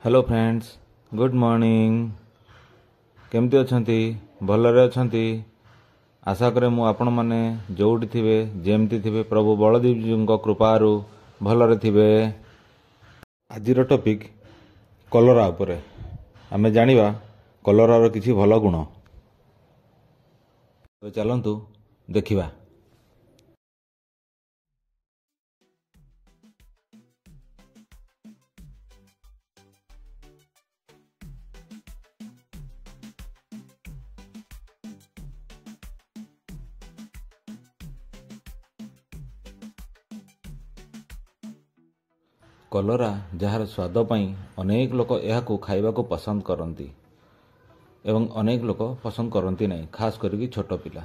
Hello friends, good morning. କେମିତି ଅଛନ୍ତି? ଭଲରେ ଅଛନ୍ତି? ଆଶା କରେ ମୁଁ ଆପଣମାନେ ଯେଉଁଠି ଥିବେ, ଯେମିତି ଥିବେ, ପ୍ରଭୁ ବଳଦେବଜୀଙ୍କ କୃପାରୁ ଭଲରେ ଥିବେ। ଆଜିର ଟପିକ୍ କଲରା ଉପରେ। ଆମେ ଜାଣିବା କଲରାର କିଛି ଭଲ ଗୁଣ। ଏବେ ଚାଲନ୍ତୁ ଦେଖିବା। କଲରା ଯାହାର ସ୍ୱାଦ ପାଇଁ ଅନେକ ଲୋକ ଏହାକୁ ଖାଇବାକୁ ପସନ୍ଦ କରନ୍ତି ଏବଂ ଅନେକ ଲୋକ ପସନ୍ଦ କରନ୍ତି ନାହିଁ, ଖାସ କରିକି ଛୋଟ ପିଲା।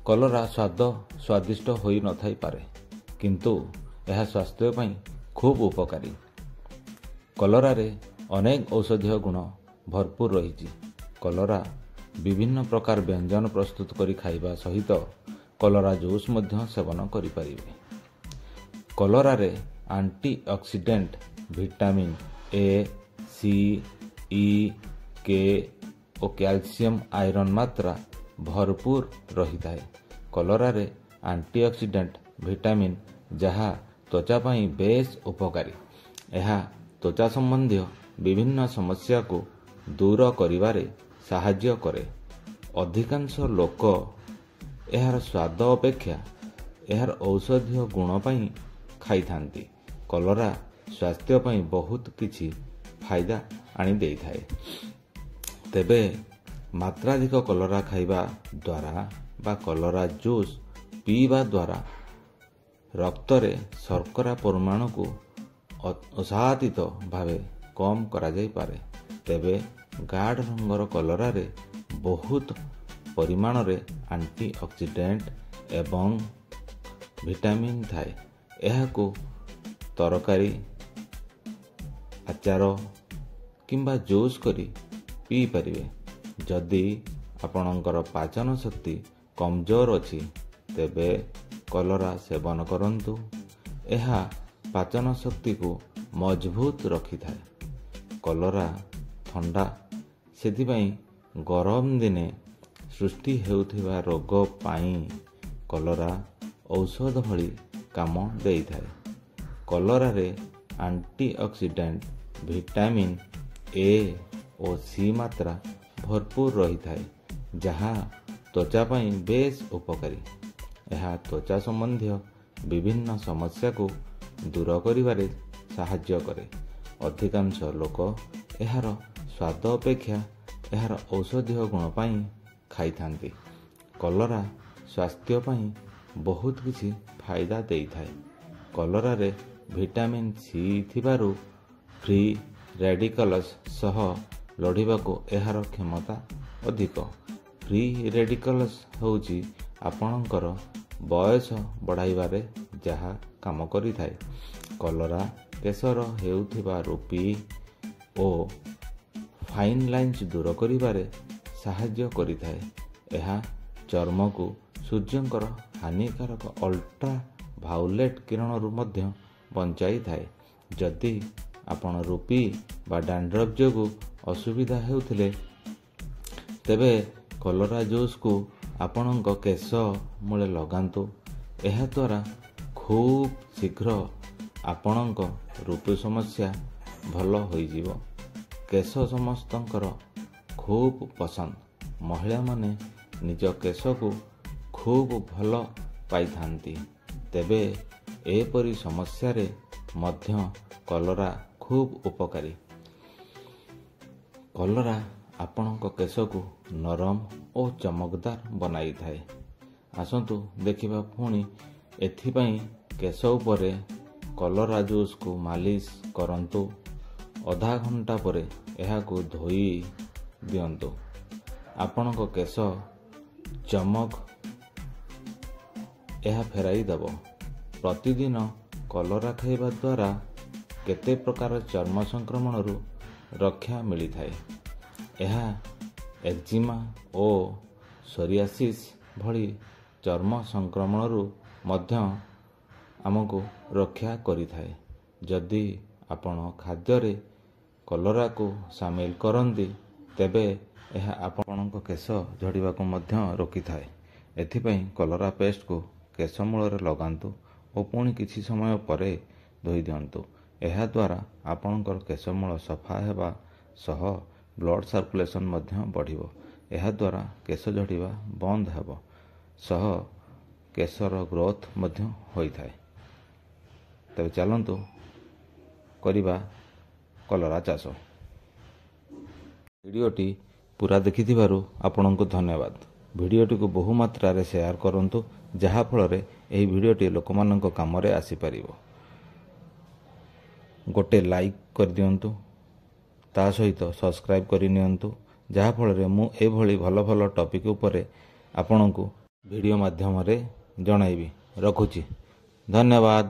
କଲରା ସ୍ୱାଦ ସ୍ୱାଦିଷ୍ଟ ହୋଇନଥାଇପାରେ, କିନ୍ତୁ ଏହା ସ୍ୱାସ୍ଥ୍ୟ ପାଇଁ ଖୁବ୍ ଉପକାରୀ। କଲରାରେ ଅନେକ ଔଷଧୀୟ ଗୁଣ ଭରପୁର ରହିଛି। କଲରା ବିଭିନ୍ନ ପ୍ରକାର ବ୍ୟଞ୍ଜନ ପ୍ରସ୍ତୁତ କରି ଖାଇବା ସହିତ କଲରା ଜୁସ୍ ମଧ୍ୟ ସେବନ କରିପାରିବେ। କଲରାରେ antioxidant, vitamin A, C, E, K O calcium, iron ମାତ୍ରା ଭରପୁର ରହିଥାଏ। କଲରାରେ ଆଣ୍ଟିଅକ୍ସିଡେଣ୍ଟ ଭିଟାମିନ୍ ଯାହା ତ୍ୱଚା ପାଇଁ ବେଶ ଉପକାରୀ। ଏହା ତ୍ୱଚା ସମ୍ବନ୍ଧୀୟ ବିଭିନ୍ନ ସମସ୍ୟାକୁ ଦୂର କରିବାରେ ସାହାଯ୍ୟ କରେ। ଅଧିକାଂଶ ଲୋକ ଏହାର ସ୍ୱାଦ ଅପେକ୍ଷା ଏହାର ଔଷଧୀୟ ଗୁଣ ପାଇଁ ଖାଇଥାନ୍ତି। କଲରା ସ୍ୱାସ୍ଥ୍ୟ ପାଇଁ ବହୁତ କିଛି ଫାଇଦା ଆଣି ଦେଇଥାଏ। ତେବେ ମାତ୍ରାଧିକ କଲରା ଖାଇବା ଦ୍ୱାରା ବା କଲରା ଜୁସ୍ ପିଇବା ଦ୍ୱାରା ରକ୍ତରେ ଶର୍କରା ପରିମାଣକୁ ଅସାଧିତ ଭାବେ କମ୍ କରାଯାଇପାରେ। ତେବେ ଗାଢ଼ ରଙ୍ଗର କଲରାରେ ବହୁତ ପରିମାଣରେ ଆଣ୍ଟିଅକ୍ସିଡେଣ୍ଟ ଏବଂ ଭିଟାମିନ୍ ଥାଏ। ଏହାକୁ ତରକାରୀ, ଆଚାର କିମ୍ବା ଜୁସ୍ କରି ପିଇପାରିବେ। ଯଦି ଆପଣଙ୍କର ପାଚନ ଶକ୍ତି କମଜୋର ଅଛି, ତେବେ କଲରା ସେବନ କରନ୍ତୁ। ଏହା ପାଚନ ଶକ୍ତିକୁ ମଜବୁତ ରଖିଥାଏ। କଲରା ଥଣ୍ଡା, ସେଥିପାଇଁ ଗରମ ଦିନେ ସୃଷ୍ଟି ହେଉଥିବା ରୋଗ ପାଇଁ କଲରା ଔଷଧ ଭଳି କାମ ଦେଇଥାଏ। କଲରାରେ ଆଣ୍ଟିଅକ୍ସିଡେଣ୍ଟ, ଭିଟାମିନ୍ ଏ ଓ ସି ମାତ୍ରା ଭରପୁର ରହିଥାଏ, ଯାହା ତ୍ୱଚା ପାଇଁ ବେଶ ଉପକାରୀ। ଏହା ତ୍ୱଚା ସମ୍ବନ୍ଧୀୟ ବିଭିନ୍ନ ସମସ୍ୟାକୁ ଦୂର କରିବାରେ ସାହାଯ୍ୟ କରେ। ଅଧିକାଂଶ ଲୋକ ଏହାର ସ୍ୱାଦ ଅପେକ୍ଷା ଏହାର ଔଷଧୀୟ ଗୁଣ ପାଇଁ ଖାଇଥାନ୍ତି। କଲରା ସ୍ୱାସ୍ଥ୍ୟ ପାଇଁ ବହୁତ କିଛି ଫାଇଦା ଦେଇଥାଏ। କଲରାରେ ଭିଟାମିନ୍ ସି ଥିବାରୁ ଫ୍ରି ରେଡିକାଲ୍ସ ସହ ଲଢ଼ିବାକୁ ଏହାର କ୍ଷମତା ଅଧିକ। ଫ୍ରି ରେଡିକାଲ୍ସ ହେଉଛି ଆପଣଙ୍କର ବୟସ ବଢ଼ାଇବାରେ ଯାହା କାମ କରିଥାଏ। କଲରା କେଶର ହେଉଥିବା ରୁପି ଓ ଫାଇନ୍ ଲାଇନ୍ସ ଦୂର କରିବାରେ ସାହାଯ୍ୟ କରିଥାଏ। ଏହା ଚର୍ମକୁ ସୂର୍ଯ୍ୟଙ୍କର ହାନିକାରକ ଅଲ୍ଟ୍ରା ଭାଉଲେଟ୍ କିରଣରୁ ମଧ୍ୟ ବଞ୍ଚାଇଥାଏ। ଯଦି ଆପଣ ରୁପି ବା ଡାଣ୍ଡ୍ରଫ୍ ଯୋଗୁଁ ଅସୁବିଧା ହେଉଥିଲେ, ତେବେ କଲରା ଜୁସ୍କୁ ଆପଣଙ୍କ କେଶ ମୂଳେ ଲଗାନ୍ତୁ। ଏହାଦ୍ୱାରା ଖୁବ୍ ଶୀଘ୍ର ଆପଣଙ୍କ ରୁପି ସମସ୍ୟା ଭଲ ହୋଇଯିବ। କେଶ ସମସ୍ତଙ୍କର ଖୁବ୍ ପସନ୍ଦ। ମହିଳାମାନେ ନିଜ କେଶକୁ ଖୁବ୍ ଭଲ ପାଇଥାନ୍ତି। ତେବେ ଏପରି ସମସ୍ୟାରେ ମଧ୍ୟ କଲରା ଖୁବ୍ ଉପକାରୀ। କଲରା ଆପଣଙ୍କ କେଶକୁ ନରମ ଓ ଚମକଦାର ବନାଇଥାଏ। ଆସନ୍ତୁ ଦେଖିବା ପୁଣି। ଏଥିପାଇଁ କେଶ ଉପରେ କଲରା ଜୁସ୍କୁ ମାଲିସ କରନ୍ତୁ। ଅଧା ଘଣ୍ଟା ପରେ ଏହାକୁ ଧୋଇ ଦିଅନ୍ତୁ। ଆପଣଙ୍କ କେଶ ଚମକ ଏହା ଫେରାଇ ଦେବ। ପ୍ରତିଦିନ କଲରା ଖାଇବା ଦ୍ୱାରା କେତେ ପ୍ରକାର ଚର୍ମ ସଂକ୍ରମଣରୁ ରକ୍ଷା ମିଳିଥାଏ। ଏହା ଏକ୍ଜିମା ଓ ସୋରିଆସିସ୍ ଭଳି ଚର୍ମ ସଂକ୍ରମଣରୁ ମଧ୍ୟ ଆମକୁ ରକ୍ଷା କରିଥାଏ। ଯଦି ଆପଣ ଖାଦ୍ୟରେ କଲରାକୁ ସାମିଲ କରନ୍ତି, ତେବେ ଏହା ଆପଣଙ୍କ କେଶ ଝଡ଼ିବାକୁ ମଧ୍ୟ ରୋକିଥାଏ। ଏଥିପାଇଁ କଲରା ପେଷ୍ଟକୁ କେଶ ମୂଳରେ ଲଗାନ୍ତୁ ଓ ପୁଣି କିଛି ସମୟ ପରେ ଧୋଇ ଦିଅନ୍ତୁ। ଏହାଦ୍ୱାରା ଆପଣଙ୍କର କେଶମୂଳ ସଫା ହେବା ସହ ବ୍ଲଡ଼ ସାର୍କୁଲେସନ୍ ମଧ୍ୟ ବଢ଼ିବ। ଏହାଦ୍ୱାରା କେଶ ଝଡ଼ିବା ବନ୍ଦ ହେବ ସହ କେଶର ଗ୍ରୋଥ୍ ମଧ୍ୟ ହୋଇଥାଏ। ତେବେ ଚାଲନ୍ତୁ କରିବା କଲରା ଚାଷ। ଭିଡ଼ିଓଟି ପୁରା ଦେଖିଥିବାରୁ ଆପଣଙ୍କୁ ଧନ୍ୟବାଦ। ଭିଡ଼ିଓଟିକୁ ବହୁ ମାତ୍ରାରେ ସେୟାର କରନ୍ତୁ, ଯାହାଫଳରେ ଏହି ଭିଡ଼ିଓଟି ଲୋକମାନଙ୍କ କାମରେ ଆସିପାରିବ। ଗୋଟେ ଲାଇକ୍ କରିଦିଅନ୍ତୁ, ତା ସହିତ ସବସ୍କ୍ରାଇବ୍ କରିନିଅନ୍ତୁ, ଯାହାଫଳରେ ମୁଁ ଏଭଳି ଭଲ ଭଲ ଟପିକ୍ ଉପରେ ଆପଣଙ୍କୁ ଭିଡ଼ିଓ ମାଧ୍ୟମରେ ଜଣାଇବି। ରଖୁଛି, ଧନ୍ୟବାଦ।